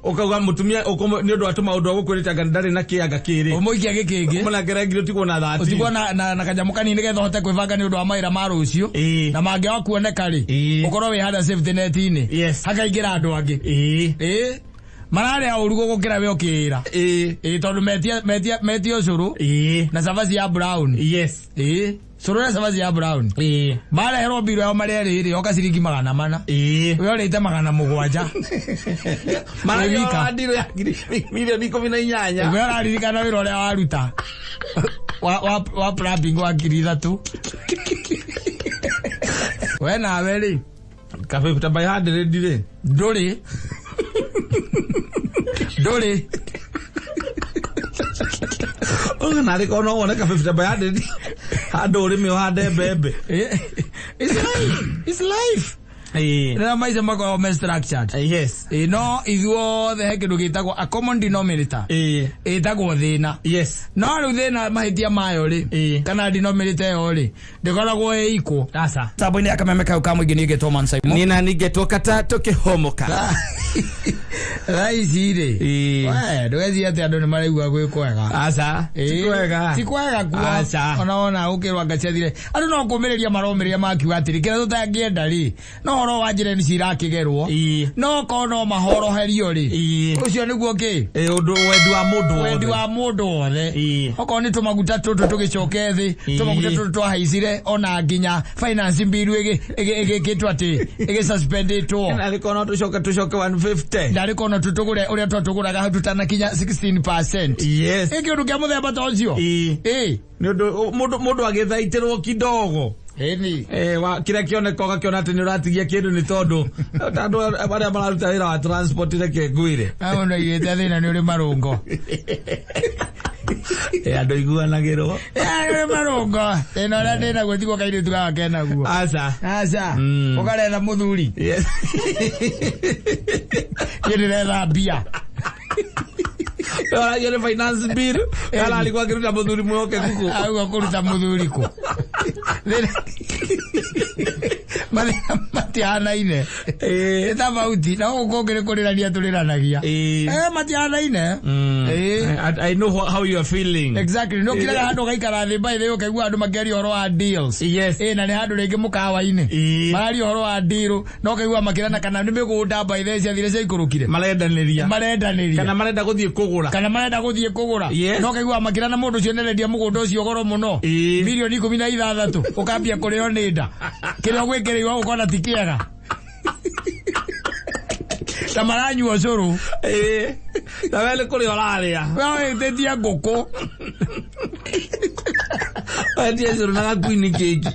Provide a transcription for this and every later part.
Ũkauga mũtumia nĩ ũndũ wa tũmaũndũ agũkwĩrĩte anga ndarĩ na kĩanga kĩrĩ. Ũmũikia gĩkĩngĩ. Ũmũnengere ngiri ũtigwo na 13. Ũtigwo na kanyamũ kanini nĩgetha ũhote kwĩbanga nĩ ũndũ wa mawĩra ma rũciũ. Na mangĩaga kuoneka rĩ, ũkorwo wĩ harĩa safety net-inĩ. Yes. Hakaingĩra andũ angĩ. Mararĩa ũru gũgũkĩra we ũkĩĩra. Tondũ metia ũcũrũ na cabaci ya brown. Yes. Cũrũ na cabaci ya brown. Mareherwo mbiro yao marĩa rĩrĩ oka ciringi 400. We ũrĩte 700. Mararĩa Wĩ wika. wa ndiro ya ngiri milioni 18. We ũraririkana wĩra ũrĩa waruta wa plumbing wa 3,000. We nawe rĩ. Ka 50 by 100 rĩ. Ndũrĩ. Ndũrĩ. Ũguo narĩ korwo no wone ka 50 by 100 handũ ũrĩme ũhande mbembe. It's life. It's life. Rĩrĩa maica makoragwo me structured. Yes. No ithuothe he kĩndũ gĩtagwo a common denominator. Ĩtagwo thĩna. Yes. No rĩu thĩna mahĩtia mayo rĩ, kana denominator ĩyo rĩ, ndĩkoragwo ĩ equal. Aca. Tambo-inĩ ya kameme kau ka mũingĩ niĩ ngetwo Man Simon. Nĩ na ningetwo kata tũkĩhomoka. Thaa ici rĩ, we ndũgecirie atĩ andũ nĩ maraigua gwĩ kwega. Aca. Ti kwega. Ti kwega kuo. Aca. Ona wona gũkĩrwo anga ciathire. Andũ no kũmĩrĩria maromĩrĩria makiuga atĩrĩ, kĩrĩa tũtangĩenda rĩ, no ũhoro wa njĩra nĩ cirakĩgerwo. No korwo no mahoroherio rĩ, ũcio nĩguo kĩ? Ũndũ wendi wa mũndũ wothe. Wendi wa mũndũ wothe. Okorwo nĩ tũmaguta tũtũ tũgĩcoke thĩ, tũmaguta tũtũ twahaicire ona nginya finance bill ĩgĩkĩtwo atĩ ĩgĩsuspendĩtwo. Narĩ korwo no tũcoke 150. Narĩ korwo no tũtũgũre ũrĩa twatũgũraga hau tũtanakinya 16%. Yes. Ĩ kĩũndũ kĩa mũthemba ta ũcio. Nĩ ũndũ mũndũ agĩthaitĩrwo kidogo. Ĩni. Kĩrĩa kĩoneka ũgakĩona atĩ nĩ ũratigia kĩndũ nĩ tondũ andũ arĩa mararuta wĩra wa transport reke ngwĩre. Hau mũndũ aigĩte thĩna nĩ ũrĩ marũngo. Andũ iguanagĩrwo. Nĩ ũrĩ marũngo. Thĩna ũrĩa ndĩ naguo tiguo kairĩtu gaka kenaguo. Aca. Aca. Ũkaretha mũthuri. Yes. Niĩ ndĩretha mbia. Ũragia nĩ finance bill. Ararigwo akĩruta mũthuri mwĩhokeku kũ. Auga kũruta mũthuri kũ. Mathĩna matihanaine. Nĩ tofauti. Na gũkũ kũngĩ nĩ kũrĩrania tũrĩranagia. Matihanaine. I know how you are feeling. Exactly. No kiraga handũ ũgaikara thĩ by the way ũkaigua andũ makĩaria ũhoro wa deals. Yes. Na nĩ handũ rĩngĩ mũkawa-inĩ. Mararia ũhoro wa deal. No ũkaigua makĩrana kana nĩ mĩgũnda by the way ciathire ciaikũrũkire. Marendanĩria. Marendanĩria. Kana marenda gũthiĩ kũgũra. Kana marenda gũthiĩ kũgũra. Yes. No ũkaigua makĩrana mũndũ ũcio nĩarendia mũgũnda ũcio goro mũno. Milioni 16. Ũkambia kũrĩo nĩ nda. Kĩrĩa ũgwĩkĩrĩirwo ũkona ti kĩega. Ta maranyua ũcũrũ. Na we nĩ kũrĩa ũrarĩa. We wĩtĩtie ngũkũ. Wendia ũcũrũ na gakuini keki.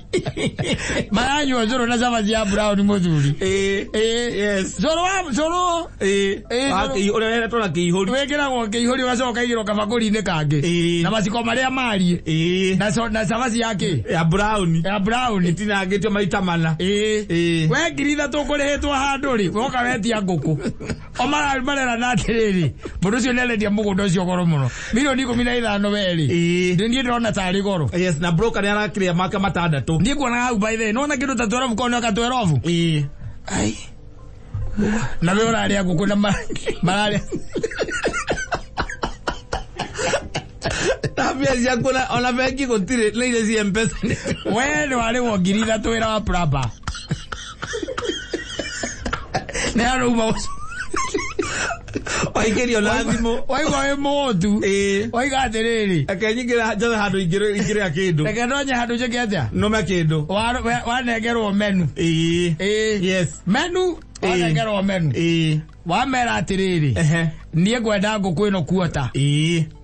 Maranyua ũcũrũ na cabaci ya brown mũthuri. Yes. Cũrũ wa cũrũ. Cũrũ. Ũrĩa weretwo na kĩihũri. Wĩkĩragwo kĩihũri ũgacoka ũkaigĩrwo kabakũri-inĩ kangĩ. Na maciko marĩa mariĩ. Na cabaci ya kĩ? Ya brown. Ya brown. Ĩtinangĩtio maita mana. We 3,000 ũkũrĩhĩtwo handũ rĩ, woka wetia ngũkũ. O marerana atĩrĩrĩ, mũndũ ũcio nĩarendia mũgũnda ũcio goro mũno. Milioni 15 we rĩ. Niĩ ndĩrona tarĩ goro. Yes, na broker nĩarakĩrĩa make matandatũ. Niĩ nguonaga hau by the way, nĩwona kĩndũ ta 12 korwo nĩoka 12? Ai. Na we ũrarĩa ngũkũ na mararĩa. Na mbia ciaku ona bengi gũtirĩ, nĩ iria cia M-Pesa. We nĩwarĩhwo 3,000 wĩra wa plumber. Nĩ arauma ũcio. Waingĩrio na thimũ. Waigua wĩ mũhũtu. Waiga atĩrĩrĩ. Reke nyingĩre njothe handũ ingĩrĩa kĩndũ. Reke ndonye handũ njĩke atĩa? Nũme kĩndũ. Wanengerwo menu. Yes. Menu. Wanengerwo menu. Wamera atĩrĩrĩ. Niĩ ngwenda ngũkũ ĩno kuota.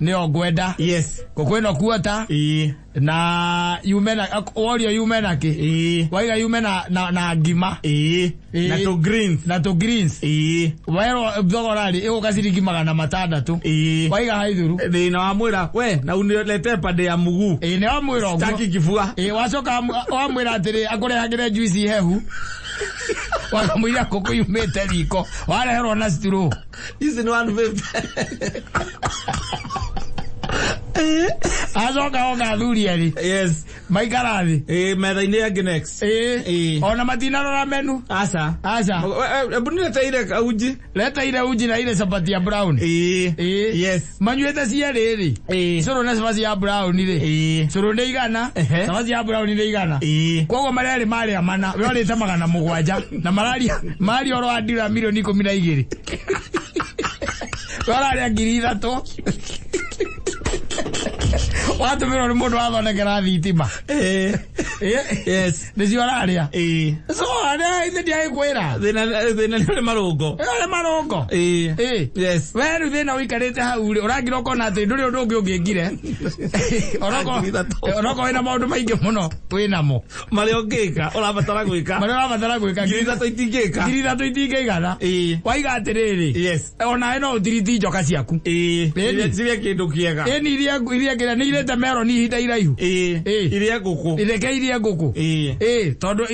Nĩyo ngwenda. Yes. Ngũkũ ĩno kuota. Na yume na, worio yume na kĩ? Waiga yume na ngima. Na tũ greens. Na tũ greens. Werwo thogora rĩ, ĩgũka ciringi 600. Waiga haithuru. Thĩna wa mwĩra, we, na unilete pande ya mguu. Nĩ wamwĩra ũguo. Sitaki kifua. Wacoka wamwĩra atĩrĩ, akũrehagĩre juice hehu. Wakamũira ngũkũ yumĩte riko. Wareherwo na straw. Ici nĩ 150. Acoka oka athuri erĩ. Yes. Maikara thĩ. Ĩĩ, metha-inĩ ya Guinness. Ĩĩ. Ĩĩ. Ona matinarora menu. Aca. Aca. Ebu nileteire kauji. Leta ile uji na ile chapati ya brown. Ĩĩ. Ĩĩ. Yes. Manyuĩte cierĩ rĩ. Ĩĩ. Cũrũ na cabaci ya brown rĩ. Ĩĩ. Cũrũ nĩ 100. Ehe. Cabaci ya brown nĩ 100. Ĩĩ. Koguo marerĩ marĩa mana we ũrĩte 700 na mararia maria oro wa ndira milioni 12. We ũrarĩa 3,000. Watũmĩrwo nĩ mũndũ wathondekera thitima. Ĩĩ. Ĩĩ. Yes. Nĩcio ũrarĩa. Ĩĩ. So arĩa ithe ndiagĩkwĩra. Thĩna thĩna nĩ ũrĩ marũngo. Ũrĩ marũngo. Ĩĩ. Ĩĩ. Yes. We rĩu thĩna ũikarĩte hau rĩ ũrangira ũkona atĩ ndũrĩ ũndũ ũngĩ ũngĩkire. 3,000. Onokorwo wĩna maũndũ maingĩ mũno wĩnamo. Marĩa ũngĩka ũrabatara gwĩka. Marĩa ũrabatara gwĩka 3,000 itingĩka. 3,000 itingĩigana. Ĩĩ. Waiga atĩrĩrĩ. Yes. Onawe no ũtiriti njoka ciaku. Ĩĩ. Ĩni. Cirĩe kĩndũ kĩega. Ĩni iria iria kĩrĩa nĩ irĩte meroni ihinda iraihu. Ĩĩ. Ĩĩ. Iria ngũkũ. Reke irie ngũkũ. Ĩĩ. Ĩĩ tondũ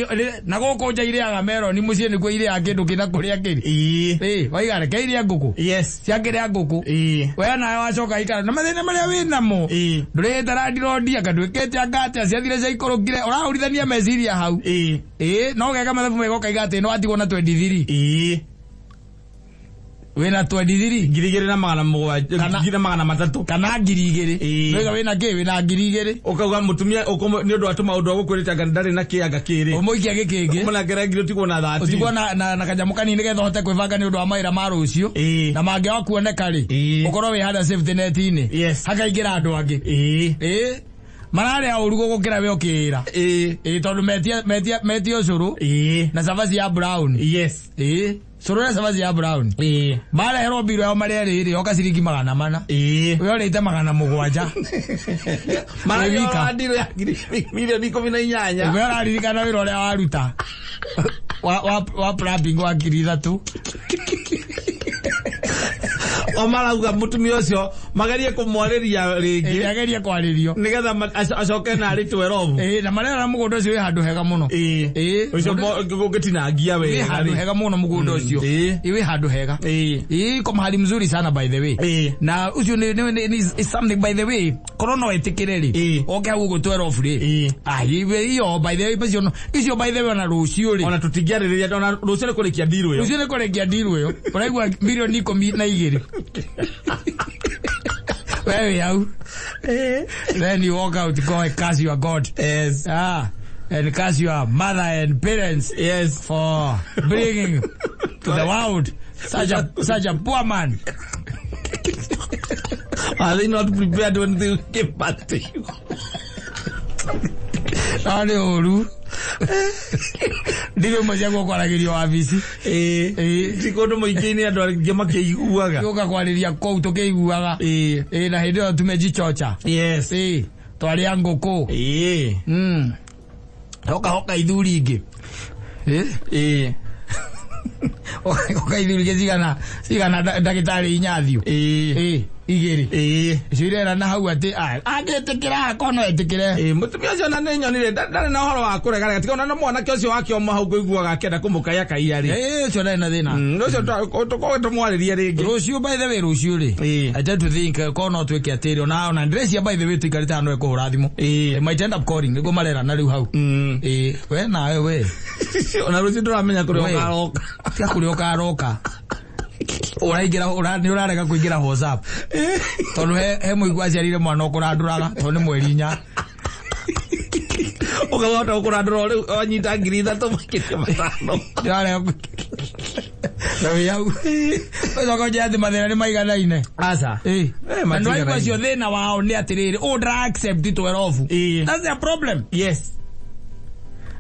na gũkũ nja irĩaga meroni mũciĩ nĩkuo irĩaga kĩndũ kĩna kũrĩa kĩrĩ. Ĩĩ. Ĩĩ waiga reke irie ngũkũ. Yes. Ciakĩrĩa ngũkũ. Ĩĩ. We nawe wacoka ikara na mathĩna marĩa wĩnamo. Ĩĩ. Ndũrĩhĩte landirondi anga ndwĩkĩte anga atĩa ciathire ciaikũrũkire ũrahũrithania meciria hau. Ĩĩ. Ĩĩ no ũgeka mathabu mega ũkaiga atĩ no atigwo na 23. Ĩĩ. Wĩna 23. 2,700. 2,300. Kana 2,000. Ĩĩ. Wĩga wĩna kĩ wĩna 2,000. Ũkauga mũtumia nĩ ũndũ wa tũmaũndũ agũkwĩrĩte anga ndarĩ na kĩanga kĩrĩ. Ũmũikia gĩkĩngĩ. Ũmũnengere ngiri ũtigwo na 30. Ũtigwo na kanyamũ kanini nĩgetha ũhote kwĩbanga nĩ ũndũ wa mawĩra ma rũciũ. Ĩĩ. Na mangĩaga kuoneka rĩ. Ĩĩ. Ũkorwo wĩ harĩa safety net-inĩ. Yes. Hakaingĩra andũ angĩ. Ĩĩ. Ĩĩ. Mararĩa ũru gũgũkĩra we ũkĩĩra. Ĩĩ. Ĩĩ tondũ metia ũcũrũ. Ĩĩ. Na cabaci ya brown. Yes. Ĩĩ. Cũrũ na cabaci ya brown. Ĩĩ. Mareherwo mbiro yao marĩa rĩrĩ yoka ciringi 400. Ĩĩ. We ũrĩte 700. Mararĩa Wĩ wika. wa ndiro ya milioni 18. We ũraririkana wĩra ũrĩa waruta. Wa plumbing wa 3,000. O marauga mũtumia ũcio magerie kũmwarĩria rĩngĩ. Agerie kwarĩrio. Nĩgetha acoke na arĩ 12. Ĩĩ na marera mũgũnda ũcio wĩ handũ hega mũno. Ĩĩ. Ĩĩ. Ũcio ũngĩtinangia Wĩ wega handũ rĩ. hega mũno mũgũnda ũcio. Ĩĩ. Ĩĩ wĩ handũ hega. Ĩĩ. Ĩĩ iko mahali mzuri sana by the way. Ĩĩ. Na ũcio nĩ is something by the way. Korwo no ĩtĩkĩre rĩ. Ĩĩ. Oke hau ũguo 12 rĩ. Ĩĩ. Ah iyo by the way icio icio by the way ona rũciũ rĩ. Ona tũtingĩarĩrĩria ona rũciũ nĩ kũrĩkia ndiru ĩyo. Rũciũ nĩ kũrĩkia ndiru ĩyo. Ũraigua milioni 12. We wĩ hau. Then you walk out, go and curse your God. Yes. Ah, and curse your mother and parents. Yes. For bringing to the world such a poor man. Are they not prepared when they give birth to you? No nĩ ũru. Ndirĩ ũmwe cia gũkwaragĩrio wabici. Ĩĩ. Ĩĩ. Ti kũndũ mũingĩ-inĩ andũ aingĩ makĩiguaga. Gũka kwarĩria kũu tũkĩiguaga. Ĩĩ. Ĩĩ na hĩndĩ ĩyo tumejichocha. Yes. Ĩĩ. Twarĩa ngũkũ. Ĩĩ. Hoka hoka ithuri ingĩ. Ĩĩ. Ĩĩ. Hoka ithuri ingĩ cigana ndagĩtarĩ Inyathio. Ĩĩ. Ĩĩ. Igĩrĩ. Ĩĩ. Icio irera na hau atĩ angĩtĩkĩra akorwo no etĩkĩre. Ĩĩ mũtumia ũcio na nĩ nyonire ndarĩ na ũhoro wa kũregarega tiga ona na mwanake ũcio wake oma hau ngũiguaga akĩenda kũmũkaya kaia rĩ. Ĩĩ ũcio ndarĩ na thĩna. Ũcio tũkorwo tũmwarĩrie rĩngĩ. Rũciũ by the way rũciũ rĩ. Ĩĩ. I tend to think korwo no twĩke atĩrĩ ona ndĩrecia by the way tũikarĩte haha no ekũhũra thimũ. Ĩĩ. They might end up calling nĩguo marera na rĩu hau. Ĩĩ we nawe we. Ona rũciũ ndũramenya kũrĩa We. ũkaroka. Tiga kũrĩa ũkaroka. Ũraingĩra nĩ ũrarega kũingĩra WhatsApp. Tondũ he mũigua aciarire mwana ũkũrandũraga tondũ nĩ mweri 4. Ũkahota gũkũrandũra rĩu wanyita 3,000 makĩria 5. Ndĩrarega na wĩ hau. Ũcoka ũnjĩre atĩ mathĩna nĩ maiganaine. Aca. Ĩĩ. Eh, Na nĩ waigua matiganaine. acio thĩna wao nĩ atĩrĩrĩ ũũ ndara accept 12. Ĩĩ. That's their problem. Yes.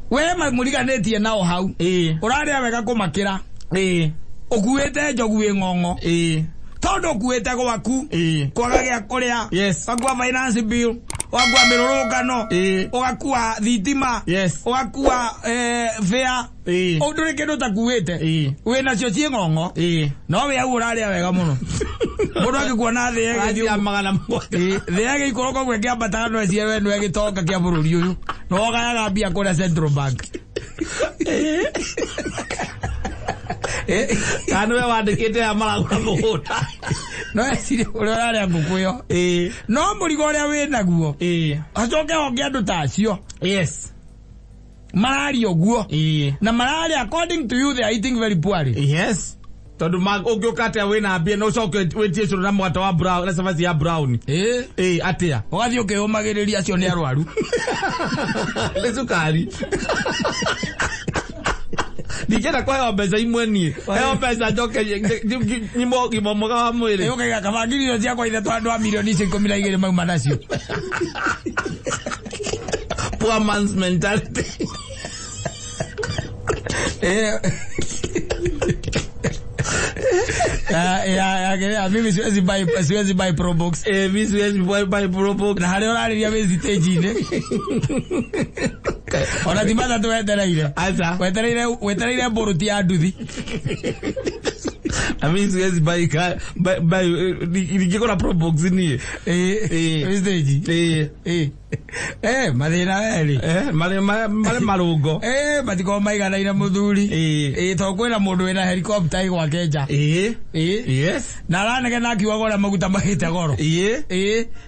We mũriganĩtie nao hau. Ĩĩ. Ũrarĩa wega kũmakĩra. Ĩĩ. Ũkuĩte njogu ĩ ng'ong'o. Ĩĩ. Tondũ ũkuĩte gwaku. Ĩĩ. Kwaga gĩa kũrĩa. Yes. Ũgakua finance bill. Ũgakua mĩrũrũngano. Ĩĩ. Ũgakua thitima. Yes. Ũgakua fare. Ĩĩ. Ndũrĩ kĩndũ ũtakuĩte. Ĩĩ. Wĩnacio ciĩ ng'ong'o. Ĩĩ. No wĩ hau ũrarĩa wega mũno. Mũndũ angĩkuona thĩ ĩgĩthiĩ Atia 700. Ĩĩ, thĩ ĩgĩikũrũka ũguo ĩkĩambataga no ecirie we nĩwe gĩtonga kĩa bũrũri ũyũ. No ũgayaga mbia kũrĩa Central Bank. Kana nĩwe wandĩkĩte aya maragũra mũgũnda. No ecirie ũrĩa ũrarĩa ngũkũ ĩyo. No mũrigo ũrĩa wĩ naguo, acoke honge andũ ta acio mararia ũguo na mararia, according to you, they are eating very poorly. Yes, tondũ ũngĩũka atĩa wĩna mbia na ũcoke wĩtie cũrũ na mũgate wa brown na cabaci ya brown? Ĩĩ, atĩa? Ũgathiĩ ũkĩyũmagĩrĩria, acio nĩ arwaru. Nĩ cukari. Ndingĩenda kũheo mbeca imwe niĩ, heo mbeca njoke nyimwo ũgima mwega wa mwĩrĩ. Ũkaiga kaba ngiri icio ciakwa ithatũ andũ a milioni icio 12 mauma nacio. Poor man's mentality. Ya, mimi siwezi buy Pro Box. Eh, mi siwezi buy Pro Box. Na harĩa ũrarĩria wĩ stage-inĩ, ona ti matatũ wetereire. Aca. Wetereire mbũrũti ya nduthi. Na mi siwezi buy buy ningĩgũra Pro Box niĩ. Wĩ stage. Eh, mathĩna werĩ. Eh, marĩ marũngo. Eh, matikorwo maiganaine, mũthuri. Tondũ kwĩna mũndũ wĩna helicopter ĩ gwake nja. Na aranegena akiugaga ũrĩa maguta magĩte goro.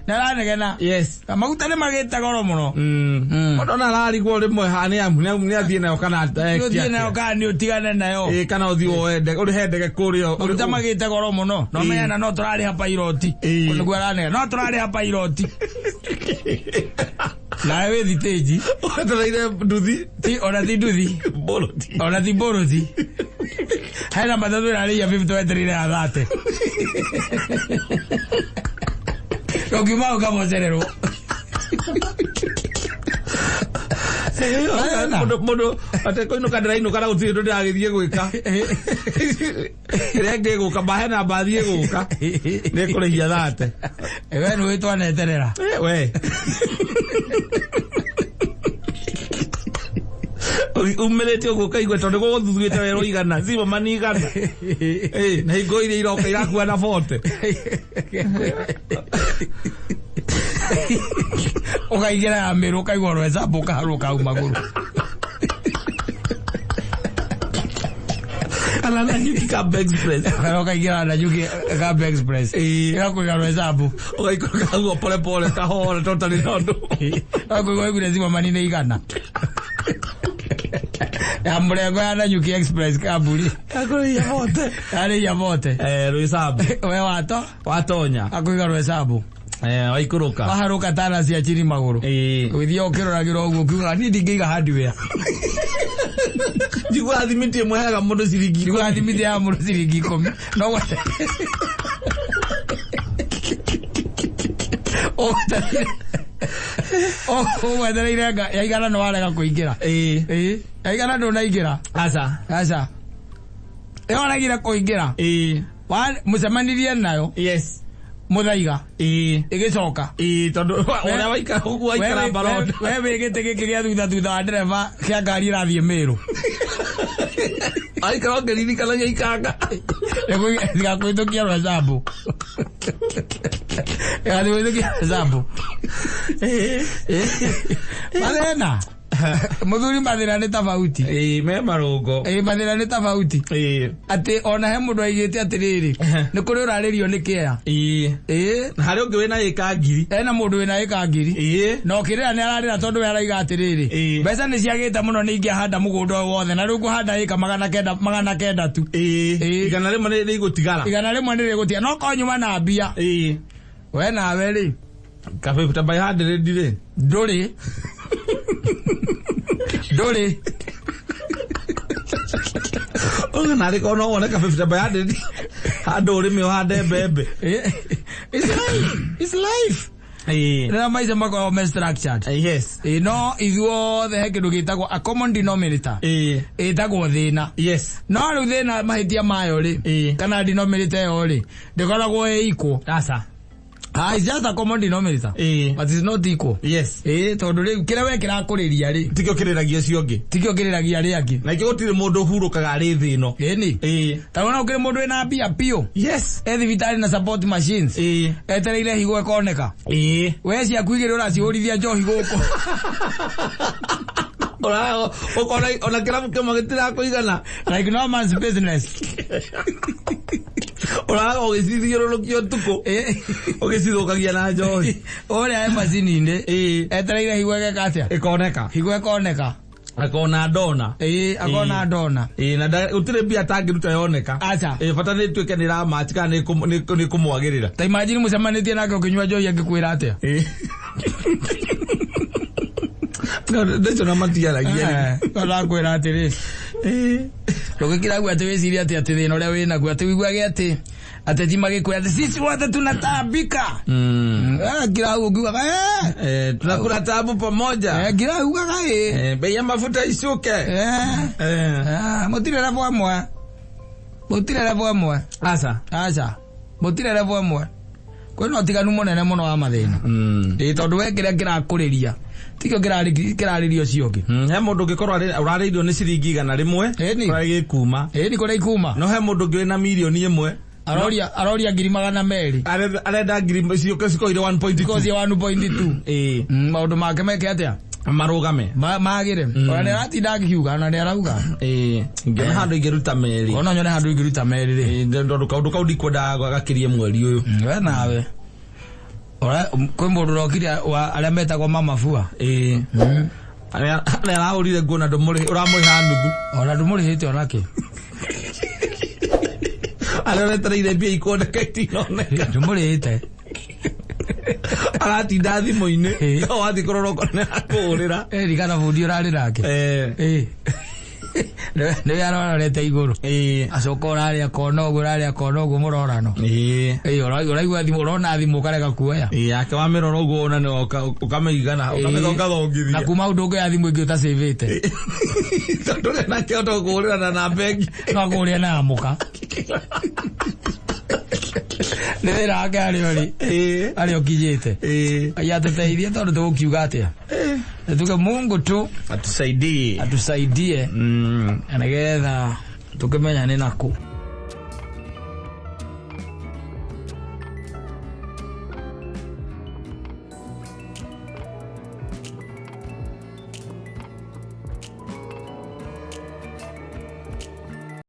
Na aranegena. Na maguta nĩ magĩte goro mũno. Mũndũ ona ararigwo rĩmwe ha nĩ amu nĩ athiĩ nayo kana Nĩ ũthiĩ nayo kana nĩ ũtigane nayo. Ĩĩ, kana ũthiĩ woe ndege, ũrĩhe ndege kũrĩa. Maguta magĩte goro mũno no menyana no tũrarĩha pilot. Nĩguo aranegena, no tũrarĩha pilot nawe wĩ thitĩnji. Wetereire nduthi. Ti ona ti nduthi. Mbũrũti. Ona ti mbũrũti, hena matatũ ĩrarĩhia 50, wetereire ya 30, ũkiuma ũkamocererwo. Mũndũ atekũinũka, ndĩrainũka na gũtirĩ ũndũ ndĩragĩthiĩ gwĩka. Ĩrĩa ĩngĩ ĩgũka mahena mbathi ĩgũka nĩ ĩkũrĩhia 30. We nĩ wĩtwaneterera. We umĩrĩte ũguo ũkaigua tondũ gũgũthuthuĩte wera ũigana cima mani igana. Na hingo iria iroka irakua na 40. Ũkaingĩra ya mĩrũ, ũkaigua rwecamba, ũkaharũka hau magũrũ. Kana Nanyuki Cab Express. Kana ũkaingĩra Nanyuki Cab Express, ĩgakũiga rwecambu. Ũgaikũrũka guo pole pole, kahora, totally na ũndũ. Ũkaigua iguire cima mani nĩ 100 ya mũrengo ya Nanyuki Express kamburi. Yakũrĩhia 40. Yarĩhia 40. Rwĩcambu. We wato watonya. Akũiga rwecambu. Waikũrũka. Waharũka tana cia chini magũrũ. Ũgĩthiĩ ũkĩroragĩra ũguo ũkiugaga niĩ ndingĩiga hardware. Njiguaga thimiti ĩmwe heaga mũndũ ciringi Njiguaga thimiti ya mũndũ ciringi 10 no ũgwetereire ya 100 nĩ warega kũingĩra. Ĩĩ, ya 100 ndũnaingĩra. Aca. Aca, ĩyo ũregire kũingĩra. Mũcemanirie nayo mũthaiga ĩgĩcoka. Ĩĩ, tondũ ũrĩa waikara ũguo waikara baroda. We wĩ gĩtĩ gĩkĩ gĩa thutha, thutha wa ndereba kĩa ngari ĩrathiĩ Mĩrũ. Waikara ũkĩririkanagia ikanga. Ĩgakwĩtũkia rwecambu, ĩgakwĩtũkia rwecambu. Mathĩna, mũthuri, mathĩna nĩ tofauti. Ĩĩ, me marũngo. Ĩĩ, mathĩna nĩ tofauti. Atĩ ona he mũndũ aigĩte atĩrĩrĩ, nĩ kũrĩ ũrarĩrio nĩ kĩea. Na harĩ ũngĩ wĩna ĩka 1000. Ena mũndũ wĩna ĩka 1000. Na ũkĩrĩra nĩ ararĩra tondũ we araiga atĩrĩrĩ, mbeca nĩ ciagĩte mũno, nĩ ingĩahanda mũgũnda ũyũ wothe na rĩu ngũhanda ĩka 900 tu. 100 nĩ igũtigara. 100 nĩ rĩgũtiga no korwo nyuma na mbia. We nawe rĩ? Ka 50 by 100 rĩ? Ndũrĩ, ndũrĩ. Ũga narĩ korwo no wone ka 50 by 100 handũ ũrĩme, ũhande mbembe. It's life, it's life. Rĩrĩa maica makoragwo me structured. No ithuothe he kĩndũ gĩtagwo a common denominator, ĩtagwo thĩna. No rĩu thĩna mahĩtia mayo rĩ, kana denominator ĩyo rĩ, ndĩkoragwo ĩ equal. Aca. Ah, it's just a common denominator, but it's not equal. Tondũ rĩu kĩrĩa we kĩrakũrĩria rĩ, Tikĩo kĩrĩragia ũcio ũngĩ. Tikĩo kĩrĩragia arĩa angĩ. Na ikĩ gũtirĩ mũndũ ũhurũkaga arĩ thĩ ĩno. Ĩni. Ta wona ũkĩrĩ mũndũ wĩna mbia biũ, e thibitarĩ na support machines, etereire higo ĩkoneka. We ciaku igĩrĩ ũracihũrithia njohi gũkũ. Ũraga ũkona ona kĩrabu kĩmwe gĩtirakũigana. Like no man's business. Ũraga ũgĩcithiũrũrũkia ũtukũ. Ũgĩcithũkagia na njohi. Ũrĩa e macini-inĩ. Ĩĩ. Etereire higo ĩgeka atĩa? Ĩkoneka. Higo ĩkoneka. Akona ndona. Ĩĩ, akona ndona. Ĩĩ, na gũtirĩ mbia atangĩruta yoneka. Aca. Ĩĩ, bata nĩ ĩtuĩke nĩ ĩramachi kana nĩ ĩkũmwagĩrĩra. Ta imagine mũcemanĩtie nake ũkĩnyua njohi angĩkwĩra atĩa? Ĩĩ. Ndeco na matiaragia. Ndakwĩra atĩrĩ. Ĩĩ. Ndũgĩkira guo atĩ wĩcirie atĩ atĩ thĩna ũrĩa wĩnaguo atĩ wĩiguage atĩ ateti magĩkwĩra atĩ sisi wote tunataabika. Kira hau ũngiugaga eh. Eh, tunakula tabu pamoja. Eh, kira ugaga ĩ. Eh, bei ya mafuta ishuke. Eh. Eh. Ah, mũtirĩ level ĩmwe. Mũtirĩ level ĩmwe. Asa. Aca. Mũtirĩ level ĩmwe. Kwĩna ũtiganu mũnene mũno wa mathĩna. Ĩĩ, tondũ we kĩrĩa kĩrakũrĩria tikĩo kĩrarĩria ũcio ũngĩ. He mũndũ ũngĩkorwo ũrarĩirio nĩ ciringi 100 Ĩni. kũrĩa gĩkuma. Ĩĩ, nĩ kũrĩa ikuma. No he mũndũ ũngĩ wĩna mirioni 1. Aroria 200,000. Arenda ngiri ciũke cikoire 1.2. Kozi ya 1.2. Ĩĩ. Maũndũ make meke atĩa? Marũgame. Magĩre. Ona nĩ aratinda akiuga, ona nĩ arauga. Ĩĩ. Ngĩona handũ ingĩruta merĩ. Ona nyone handũ ingĩruta merĩ rĩ. Ĩĩ, tondũ kaũndũ kau ndikwendaga gakĩrie mweri ũyũ. We nawe. Ora kwĩ mũndũ ũrokire arĩa metagwo mama fua. Ĩĩ. Arĩa arahũrire nguo na ndũmũrĩhi ũramũrĩha nuthu. Ona ndũmũrĩhĩte onakĩ. Arĩa ũretereire mbia ikuoneka itinoneka. Ndũmũrĩhĩte. Aratinda thimũ-inĩ. Ĩĩ. No wathiĩ kũrora ũkona nĩ arakũhũrĩra. Ĩĩ, kana bundi ũrarĩ nake. Eh. Ĩĩ. Nĩwe arorete igũrũ. Ĩĩ. Acoka ũrarĩa kona ũguo ũrarĩa kona ũguo mũrorano. Ĩĩ. Ĩĩ, ũraigua thimũ ũrona thimũ ũkarega kuoya. Ĩĩ, yake wamĩrora ũguo ona nĩ ũkamĩigana ũkamĩthongathongithia. Na kuma hau ndũngĩoya thimũ ĩngĩ ũtacĩvĩte. Tondũ ndũrĩ na kĩhoto kũhũrĩra na namba ĩngĩ. No akũhũrĩre na ya mũka. Nĩ wĩra wake harĩa ũrĩ. Ĩĩ. Harĩa ũkinyĩte. Ĩĩ. Ngai atũteithie tondũ tũgũkiuga atĩa? Tuge Mungu tu Atusaidie. atusaidie na nĩgetha tũkĩmenya nĩ nakũ.